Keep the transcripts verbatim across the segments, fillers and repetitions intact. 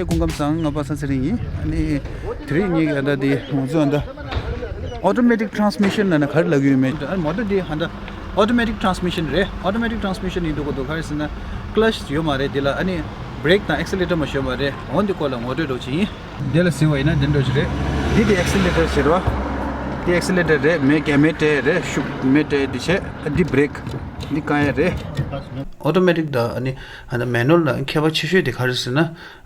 སྐུ་ཁམས་བཟང་། ང་པ་སངས་ཚེ་རིང་ཡིན། ཨ་ནི་དེ་རིང་ངེད་ཀྱི་ཨ་ད་དེ་ང་ཚོ་ཨ་ད་ཨོ་ཊོ་མེ་ཊིག་ཊི་རན་སི་མི་ཤན་ལབ་ན་ག་རེ་ལབ་ཀྱི་ཡོད་མེད། ཨ་མོ་ཊ་དེ་ཨ་ད་ཨོ་ཊོ་མེ་ཊིག་ཊི་རན་སི་མི་ཤན་རེད། ཨོ་ཊོ་མེ་ཊིག་ཊི་རན་སི་མི་ཤན་ཡིན་འདུག་གོ་འདུག་ག་རེ་ཟེར་ན་ཀི་ལ་ཆི་ཡོད་མ་རེད། དེ་ལ་ཨ་ནི་བྷི་རེག་དང་ཨེག་སི་ལེ་ཊར་མ་ཡོད་མ་རེད། འོ་འདི་སྐོར་ལ་ངོ་སྤྲོད་འདྲ་ཅིག་ཡིན། དེ་ལ་ཟེར་བ་ཡིན་ན་དེ་འདྲ་ཅིག་རེད། འདི་དེ་ཨེག་སི་ལེ་ཊར་ཟེར་བ། འདི་ཨེག་སི་ལེ་ཊར་རེད། མེ་རྒྱ་མེ་སྤྲད་རེད། ཤུགས་མེ་སྤྲད། འདི་བྱས་འདི་བྷི་རེག། འདི་བཀག་ཡ་རེད། ཨོ་ཊོ་མེ་ཊིག་དང་ཨ་ནི་ཨ་ནི་མེ་ནུ་ཨལ་ལ་ཁྱད་པར་ཆེ་ཤོས་དེ་ག་རེ་ཟེར་ན།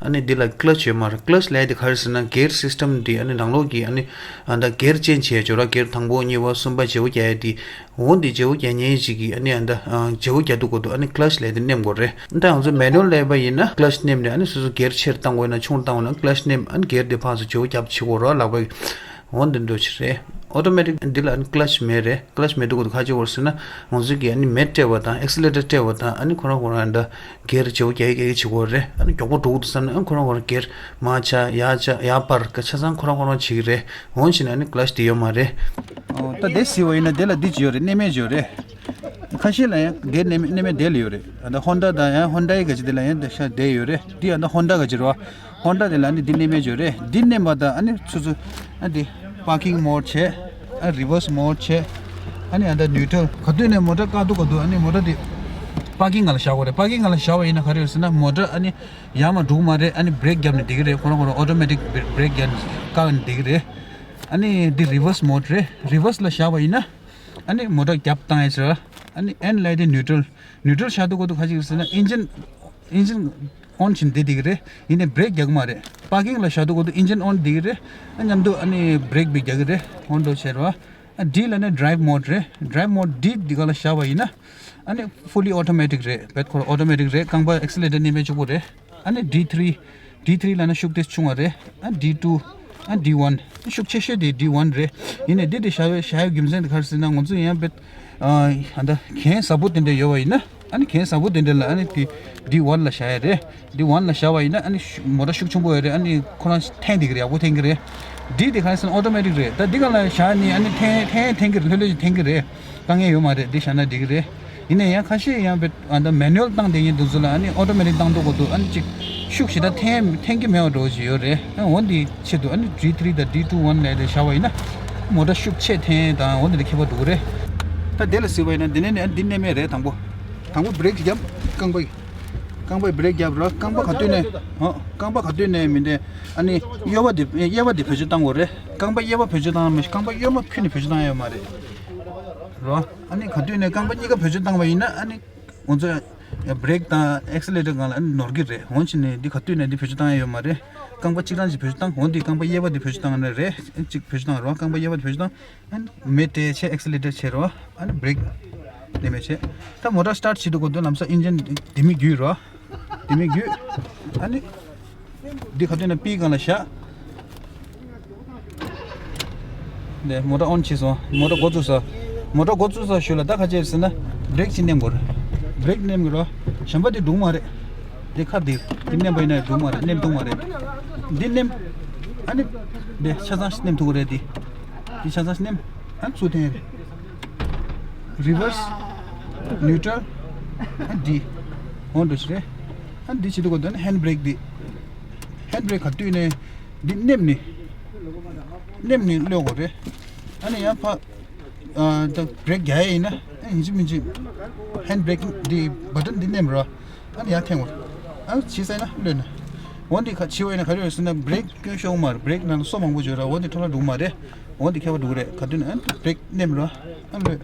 ཨ་ནི་འདི་ལ་ཀི་ལ་ཆི་ཡོད་མ་རེད། ཀི་ལ་ཆི་ལབ་ཡ་དེ་ག་རེ་ཟེར་ན་གེར་སི་སི་ཊམ་འདི་ཨ་ནི་ནང་ལོགས་ཀྱི་ཨ་ནི་ཨ་ད་གེར་ཅེན་ཇི་བྱས་འཇོག་ར། གེར་དང་པོ་གཉིས་པ་གསུམ་པ་བརྗེ་པོ་རྒྱག་ཡ་དེ། འོ་འདི་བརྗེ་པོ་རྒྱག་མཁན་ཞིག་གིས་ཨ་ནི་ཨ་ད་ཨ་བརྗེ་པོ་རྒྱག་འདུག་གོ་འདུག་ཨ་ནི་ཀི་ལ་ཆི་ལབ་ཡ་དེ་ནེམ་དགོས་རེད། ད་ང་ཚོ་མེ་ནུ་ཨལ་ལབ་པ་ཡིན་ན་ཀི་ལ་ཆི་ནེམ་ནས་ཨ་ནི་སོ་སོ་གེར་ཆེར་བཏང་དགོས་ན་ཆུང་བཏང་དགོས་ན་ཀི་ལ་ཆི་ནེམ། ཨ་ནི་གེར་དེ་ཕར་ཚུར་བརྗེ་པོ་རྒྱབ་བྱེད་དགོས་ར། ལག་པ་འོ་འདི་འདྲ་ཅིག་རེད། ཨོ་ཊོ་མེ་ཊིག་འདི་ལ་ཨ་ནི་ཀི་ལ་ཆི་མེད་རེད། ཀི་ལ་ཆི་མེད་འདུག་གོ་འདུག་ག་རེ་བྱེད་དགོས་རེད་ཟེར་ན་ང་ཚོ་གིས་ཨ་ནི་མེ་སྤྲད་པ་དང་ཨེག་སི་ལེ་ཊར་སྤྲད་པ་དང་ཨ་ནི་ཁོ་རང་ཁོ་རང་ཨ་ད་གེར་བརྗེ་པོ་རྒྱག་ཡ་རྒྱག་ཡ་བྱེད་དགོས་རེད། ཨ་ནི་མགྱོགས་པོ་འགྲོ་གི་འདུག་བསམ་ན་ཨ་ནི་ཁོ་རང་ཁོ་རང་གེར་མར་བཅག་ཡར་བཅག་ཡར་སྤར་ག་ཆ་ཚང་ཁོ་རང་ཁོ་རང་བྱེད་ཀྱི་རེད། འོ་བྱས་ན་ཨ་ནི་ཀི་ལ་ཆི་དེ་ཡོད་མ་རེད། ཨོ་ད་དེ་ཟེར་བ་ཡིན་ན་དེ་ལ་འདི་ཅིག་ཡོད་རེད། སྣེ་མེད་ཅིག་ཡོད་རེད། ཁ་ཤས་ལ་ཡང་དེ་སྣེ་མེད་སྣེ་མེད་དེ་ལ་ཡོད་རེད། ཨ་ད་ཧོན་ཌ་དང་ཡང་ཧོན་ཌའི་ག་ཅིག་དེ་ལ་ཡང་དེ་ཤ་དེ་ཡོད་རེད། འདི་ཨ་ད་ཧོན་ཌ་ག་ཅིག་རེད་བ། ཧོན་ཌ་དེ་ལ་ཨ་ནི་འདི་སྣེ་མེད་ཅིག་ཡོད་རེད། འདི་མནན་པ་དང་ཨ་ནི་ཚུར་ཚུར་ཨ་འདི་པར་ཀིང་མོཌ་བྱས། ཨ་རི་ཝར་སི་མོཌ་བྱས། ཨ་ནི་ཨ་ད་ནིའུ་ཊལ། ག་དུས་ནས་མོ་ཊ་བཀག་འདུག་ག་འདུག་ཨ་ནི་མོ་ཊ་དེ་པར་ཀིང་སྒང་ལ་བཞག་དགོས་རེད། པར་ཀིང་སྒང་ལ་བཞག་པ་ཡིན་ན་ག་རེ་ཡོད་ཟེར་ན་མོ་ཊ་ཨ་ནི་ཡར་མར་འགྲོ་གི་མ་རེད། ཨ་ནི་བྷི་རེག་བརྒྱབ་ནས་བསྡད་ཀྱི་རེད། ཁོ་རང་ཁོ་རང་ཨོ་ཊོ་མེ་ཊིག་བྷི་རེག་བརྒྱབ་ནས་བཀག་ནས་བསྡད་ཀྱི་རེད། ཨ་ནི་འདི་རི་ཝར་སི་མོཌ་རེད། རི་ཝར་སི་ལ་བཞག་པ་ཡིན་ན་ཨ་ནི་མོ་ཊ་རྒྱབ་བཏང་ཡ་ཟེར། ཨ་ནི་ཨེན་ལབ་ཡ་དེ་ནིའུ་ཊལ། ནིའུ་ཊལ་བཞག་འདུག་ག་འདུག་ག་ཅིག་ཟེར་ན་ཨིན་ཇིན་ཨིན་ཇིན་ཨོན་བྱས་ནས་བསྡད་བསྡད་ཀྱི་རེད། ཡིན་ནའི་བྷི་རེག་རྒྱག་གི་མ་རེད། པར་ཀིང་ལ་བཞག་འདུག་ག་འདུག་ཨིན་ཇིན་ཨོན་བསྡད་ཀྱི་རེད། ཨ་མཉམ་དུ་ཨ་ནི་བྷི་རེག་བི་རྒྱག་གི་རེད། ཨོན་འགྲོ་བྱས་རོ། ཨ་ཌི་ལབ་ན་ཌི་རའིབ་མོཌ་རེད། ཌི་རའིབ་མོཌ་ཌི་འདི་ག་ལ་བཞག་པ་ཡིན་ན་ཨ་ནི་ཕུ་ལི་ཨོ་ཊོ་མེ་ཊིག་རེད། བེད་ཁོ་རང་ཨོ་ཊོ་མེ་ཊིག་རེད། རྐང་པ་ཨེག་སི་ལེ་ཊར་སྣེ་མེད་གཅིག་པོ་རེད། ཨ་ནི་ཌི་ཐི་རི། ཌི་ཐི་རི་ལབ་ན་ཤུགས་དེ་ཆུང་བ་རེད། ཨ་ཌི་ཊུ། ཨ་ཌི་ཝན། ཤུགས་ཆེ་ཤོས་དེ་ཌི་ཝན་རེད། ཡིན་ནའི་འདི་དེ་བཞག་པའི་བཞག་ཡའི་རྒྱུ་མཚན་དེ་ག་རེ་ཟེར་ན་ང་ཚོ་ཡང་བེད་ཨ་ད་གན་ཟབ་པོ་དེ་འདྲ་ཡོད་པ་ཡིན་ན། ཨ་ནི་གན་ཟབ་པོ་དེ་འདྲ་ལ་ཨ་ནི་དེ་ཌི་ཝན་ལ་བཞག་ཡ་རེད། ཌི་ཝན་ལ་བཞག་པ་ཡིན་ན་ཨ་ནི་ཤུ་མོ་ཊ་ཤུགས་ཆེན་པོ་ཡོད་རེད། ཨ་ནི་ཁོ་རང་འཐེན་བསྡད་ཀྱི་རེད། ཡག་པོ་འཐེན་གྱི་རེད། ཌི་དེ་ག་རེ་ཟེར་ན་ཨོ་ཊོ་མེ་ཊིག་རེད། ད་འདི་སྒང་ལ་བཞག་ནས་ཨ་ནི་འཐེན་འཐེན་འཐེན་གྱི་རེད། ལྷོད་ལྷོད་ཅིག་འཐེན་གྱི་རེད། དཀའ་ངལ་ཡོད་མ་རེད། འདི་བཞག་ན་འགྲིག་གི་རེད། ཡིན་ནའི་ཡང་ཁ་ཤས་ཡང་བེད་ཨ་ད་མེ་ནུ་ཨལ་བཏང་བསྡད་མཁན་དེ་ཚོ་ལ་ཨ་ནི་ཨོ་ཊོ་མེ་ཊིག་བཏང་འདུག་ག་འདུག་ཨ་ནི་ཅིག་ཤུགས་ཞེ་དྲག་འཐེན་འཐེན་གྱི་མེད་པ་འདྲ་བོ་ཞིག་ཡོད་རེད། ཨ་འོ་འདི་ཆེད་དུ་ཨ་ནི་ཌི་ཐི་རི་དང་ཌི་ཊུ་ཝན་ལབ་དེ་བཞག་པ་ཡིན་ན་མོ་ཊ་ཤུགས་ཆེ་འཐེན་དང་འོ་འདི་ལ་ཁྱད་པར་འགྲོ་གི་རེད། ད་དེ་ལ་ཟེར་བ་ཡིན་ན་འདི་ནས་ནི་ཨ་འདི་སྣེ་མེད་རེད། དང་པོ་དང་པོ་བྷི་རེག་བརྒྱབ། རྐང་པ་རྐང་པས་བྷི་རེག་བརྒྱབ་ར། རྐང་པ་ག་དུས་ནས་ཧོ་རྐང་པ་ག་དུས་ནས་མི་འདྲ། ཨ་ནི་གཡས་པ་འདི་གཡས་པ་འདི་བེད་སྤྱོད་བཏང་དགོས་རེད། རྐང་པ་གཡས་པ་བེད་སྤྱོད་བཏང་མི་རྐང་པ་གཡོན་མ་ཕུད་ནས་བེད་སྤྱོད་བཏང་ཡ་ཡོད་མ་རེད། རོ། ཨ་ནི་ག་དུས་ནས་རྐང་པ་གཉིས་ཀ་བེད་སྤྱོད་བཏང་བ་ཡིན་ན་ཨ་ནི་ང་ཚོ་བྷི་རེག་དང་ཨེག་སི་ལེ་ཊར་སྒང་ལ་ཨ་ནི་ནོར་གྱི་རེད། འོན་ཀྱང་ནི་འདི་ག་དུས་ནས་འདི་བེད་སྤྱོད་བཏང་ཡ་ཡོད་མ་རེད། རྐང་པ་གཅིག་རང་གཅིག་བེད་སྤྱོད་བཏང་། འོན་ཏེ་རྐང་པ་གཡས་པ་འདི་བེད་སྤྱོད་བཏང་ན་རེད། གཅིག་བེད་སྤྱོད་བཏང་རོ། རྐང་པ་གཡས་པ་འདི་བེད་སྤྱོད་བཏང་། ཨ་ནི་མེ་སྤྲད་བྱས་ཨེག་སི་ལེ་ཊར་བྱས་རོ། ཨ་ནི་བྷི་རེག་ནི་མེད་བྱས། ད་མོ་ཊ་སི་ཊར་ཊི་བྱེད་དུས་གོ་དུས་ལམ་སང་ཨིན་ཇིན་ལྡེ་མིག་བརྒྱུད་རོ། ལྡེ་མིག་བརྒྱུད། ཨ་ནི། འདི་ག་དུས་ནས་པིའི་སྒང་ལ་བཞག་འདི་མོ་ཊ་ཨོན་བྱས་སོང་། མོ་ཊ་འགོ་བཙུགས་སོང་། མོ་ཊ་འགོ་བཙུགས་སོང་ཞུ་ལ་ད་ག་ཅི་ཟེར་ན་བྷི་རེག་ཅིག་མནན་དགོས་རེད། བྷི་རེག་མནན་དགོས་རེད། གཞན་པ་འདི་འགྲོ་གི་མ་རེད། འདི་ཁ་འདི་འདི་མནན་པ་ཡིན་ན་འགྲོ་གི་མ་རེད། མནན་ཐུབ་མ་རེད། འདི་མནན། ཨ་ནི་འདི་ཆ་ཚང་ཞིག་མནན་ཐུབ་ཀྱི་རེད། འདི་འདི་ཆ་ཚང་ཞིག་མནན། ཨ་ནི་ཚུར་འཐེན་རེད། རི་ཝར་སི། ནིའུ་ཊལ། ཨ་འདི་འོ་འདྲ་ཞིག་རེད། ཨ་འདི་བྱེད་དུས་གོ་དོན་ཧེན་བྷི་རེག་འདི། ཧེན་བྷི་རེག་ག་དུས་ནས་འདི་མནན་ནས་མནན་ནས་གློད་དགོས་རེད། ཨ་ནི་ཡང་ཕ་ཨ་ད་བྷི་རེག་རྒྱག་ཡས་ཡིན་ན་ཨ་ཡིན་གཅིག་མིན་གཅིག་ཧེན་བྷི་རེག་འདི་བ་ཊན་འདི་མནན་རོགས། ཨ་ནི་ཡར་འཐེན་དགོས། ཨ་ནི་བྱས་ཚར་ན་གློད་ན། འོ་འདི་ཁ་བྱེད་པ་ཡིན་ན་ག་རེ་རེད་ཟེར་ན་བྷི་རེག་སྐྱོན་ཤོར་མ་རེད། བྷི་རེག་ནང་ལ་སོ་མང་པོ་ཡོད་ར། འོ་འདི་འཕྲོ་བརླག་འགྲོ་གི་མ་རེད། འོ་འདི་ཁྱད་པར་འགྲོ་གི་རེད། ག་དུས་ནས་ཨ་ནི་བྷི་རེག་མནན་རོགས། ཨ་ལོས།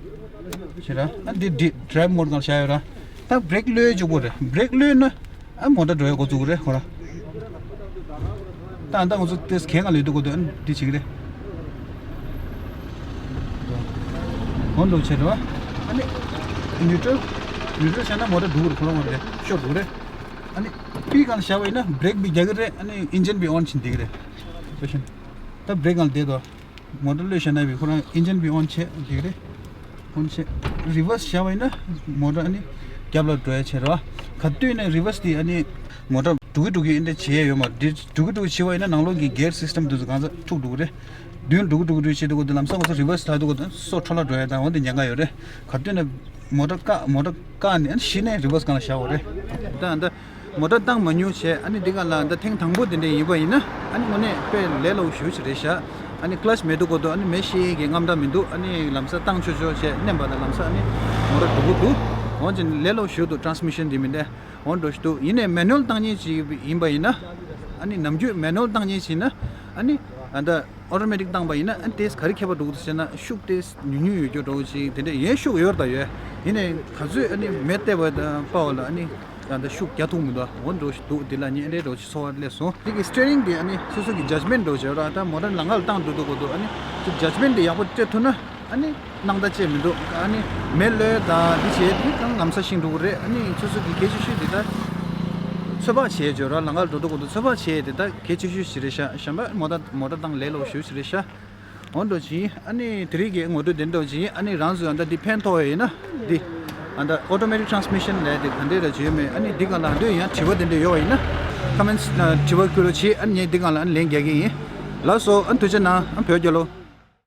ཞེ་ར། ཨ་འདི་འདི་ཌི་རའིབ་མོཌ་སྒང་ལ་བཞག་ཡོད་ར། ད་བྷི་རེག་གློད་ཡས་འཇུག་པོ་རེད། བྷི་རེག་གློད་ན་ཨ་མོ་ཊ་འགྲོ་ཡས་འགོ་བཙུགས་རེད་ཁོ་ར། ད་ཨ་ད་ང་ཚོ་ཏེས་གན་སྒང་ལ་ཡོད་དུས་གོ་དུས་ཨ་འདི་བྱེད་ཀྱི་རེད། འོ་འདུག་བྱས་རེད་བ། ཨ་ནི་ནིའུ་ཊལ། ནིའུ་ཊལ་བྱས་ན་མོ་ཊ་འགྲོ་གི་རེད། ཁོ་རང་མོ་ཊ་རེད་ཤོར་འགྲོ་གི་རེད། ཨ་ནི་པིའི་སྒང་ལ་བཞག་པ་ཡིན་ན་བྷི་རེག་བི་རྒྱག་གི་རེད། ཨ་ནི་ཨིན་ཇིན་བི་ཨོན་བྱེད་བསྡད་ཀྱི་རེད། ད་བྷི་རེག་སྒང་ལ་བསྡད་དོ། མོ་ཊ་གློད་བཞག་ན་བི་ཁོ་རང་ཨིན་ཇིན་བི་ཨོན་བྱས་འགྲིག་རེད། ཨོན་བྱས། རི་ཝར་སི་བཞག་པ་ཡིན་ན་མོ་ཊ་ཨ་ནི་རྒྱབ་ལ་འགྲོ་ཡ་བྱས་རེད་བ། ག་དུས་ནས་རི་ཝར་སི་དེ་ཨ་ནི་མོ་ཊ་འགྲོ་གི་འགྲོ་གི་ཨེ་འདྲ་བྱེད་ཡ་ཡོད་མ་རེད། འགྲོ་གི་འགྲོ་གི་བྱེད་པ་ཡིན་ན་ནང་ལོགས་ཀྱི་གེར་སི་སི་ཊམ་དེ་ཚོ་གང་ས་འཁྲུག་འགྲོ་གི་རེད། མདུན་འགྲོ་གི་འགྲོ་གི་འགྲོ་བྱེད་དུས་གོ་དུས་ལམ་སང་ཁོ་ཚོ་རི་ཝར་སི་ལྟ་དུས་གོ་དུས་སོ་འཕྲོ་བརླག་འགྲོ་ཡ་དང་འོ་དེ་ཉེན་ཁ་ཡོད་རེད། ག་དུས་ནས་མོ་ཊ་བཀག་མོ་ཊ་བཀག་ནས་ཨ་ནི་གཞི་ནས་རི་ཝར་སི་སྒང་ལ་བཞག་དགོས་རེད། ད་ཨ་ད། མོ་ཊ་བཏང་མ་མྱོང་བྱས། ཨ་ནི་འདི་ག་ལ་ད་ཐེངས་དང་པོ་དེ་འདྲ་ཡིན་པ་ཡིན་ན། ཨ་ནི་དངོས་གནས་དཔེ་ལས་སླ་པོ་ཞེ་པོ་ཅིག་རེད་ཤག་ཨ་ནི་ཀླ་ཆ་མེད་དུས་སྐབས་དུ་ཨ་ནི་མེ་ཤི་ཡས་ཀྱི་རྔམ་སྟངས་མི་འདུག་ཨ་ནི་ལམ་སང་བཏང་ཆོག་ཆོག་བྱས། མནན་པ་དང་ལམ་སང་ཨ་ནི་མོ་ཊ་འགྲོ་གི་འདུག་འོན་ཀྱང་ལས་སླ་པོ་ཞེ་པོ་འདུག་ཊ་རན་སི་མི་ཤན་འདི་མི་འདྲ། འོ་འདྲ་ཞིག་འདུག་ཡིན་ནའི་མེ་ནུ་ཨལ་བཏང་མཁན་ཅིག་ཡིན་པ་ཡིན་ན། ཨ་ནི་ནམ་རྒྱུན་མེ་ནུ་ཨལ་བཏང་མཁན་ཞིག་ཡིན་ན། ཨ་ནི་ཨ་ད་ཨོ་ཊོ་མེ་ཊིག་བཏང་པ་ཡིན་ན། ཨ་ནི་ཏོག་ཙམ་ག་རེ་ཁྱད་པར་འགྲོ་གི་འདུག་ཟེར་ན། ཤུགས་ཏོག་ཙམ་ཉུང་ཉུང་ཡོད་རྒྱུ་འདྲ་པོ་ཅིག་དེ་འདྲ་ཡིན། ཤུགས་ཡོད་རེད་ད་ཡོད། ཡིན་ནའི་ག་ཚོད་ཨ་ནི་མེ་གཏད་པ་དང་སྤར་བ་ལ་ཨ་ནི་ཨ་ད་ཤུགས་རྒྱག་ཐུབ་མི་འདུག་འོ་འདྲ་པོ་ཞིག་འདུག་འདི་ལ་ངས་ཨེ་འདྲ་འདྲ་པོ་ཅིག་ཚོར་བ་སླེབས་སོང་། འདི་གི་སི་ཊི་ཡ་རིང་འདི་ཨ་ནི་སོ་སོ་གི་ཇཇ་མེན་འདྲ་པོ་ཅིག་ཡོད་རེད། ད་མོ་ཊ་ལམ་ཁ་ལ་བཏང་འགྲོ་དུས་སྐབས་དུ་ཨ་ནི་ཅིག་ཇཇ་མེན་འདི་ཡག་པོ་སྤྲད་ཐུབ་ན། ཨ་ནི་སྣང་དག་ཅིག་མི་འདུག་ཨ་ནི་མེ་གློད་དང་འདི་བྱས་དེ་གང་ལམ་སང་ཤིང་འགྲོ་གི་རེད། ཨ་ནི་སོ་སོ་གི་གལ་ཆེ་ཤོས་དེ་ད་ཚོད་དཔག་བྱས་བྱས་ར། ལམ་ཁ་འགྲོ་དུས་སྐབས་དུ་ཚོད་དཔག་བྱས་དེ་ད་གལ་ཆེ་ཤོས་ཤིག་རེད་ཤག་གཞན་པ་མོ་ཊ་མོ་ཊ་བཏང་ལས་སླ་པོ་ཞེ་པོ་ཅིག་རེད་ཤག་འོ་འདྲ་པོ་ཅིག་ཨ་ནི་དེ་རིང་གི་ངོ་སྤྲོད་དེ་འདྲ་པོ་ཅིག་ཨ་ནི་རང་ཚོ་ཡང་ད་འདི་ཕན་ཐོགས་ཡོད་ན་འདི་ཨ་ད་ཨོ་ཊོ་མེ་ཊིག་ཊ་རན་སི་མི་ཤན་ལབ་དེ་ག་འདྲས་ར་བྱས་ཡོད་མེད། ཨ་ནི་འདི་ག་ལ་འདོད་ཡང་དྲི་བ་དེ་འདྲ་ཡོད་པ་ཡིན་ན་ཀོ་མེན་ཊི་དྲི་བ་བསྐུར་རོགས་བྱེད། ཨ་ནི་ངས་འདི་ག་ལ་ཨ་ནི་ལན་རྒྱག་གི་ཡིན། ལགས་སོ། ཨ་ནི་ཐུགས་རྗེ་གནང་། ཨ་བོད་རྒྱལ་ལོ།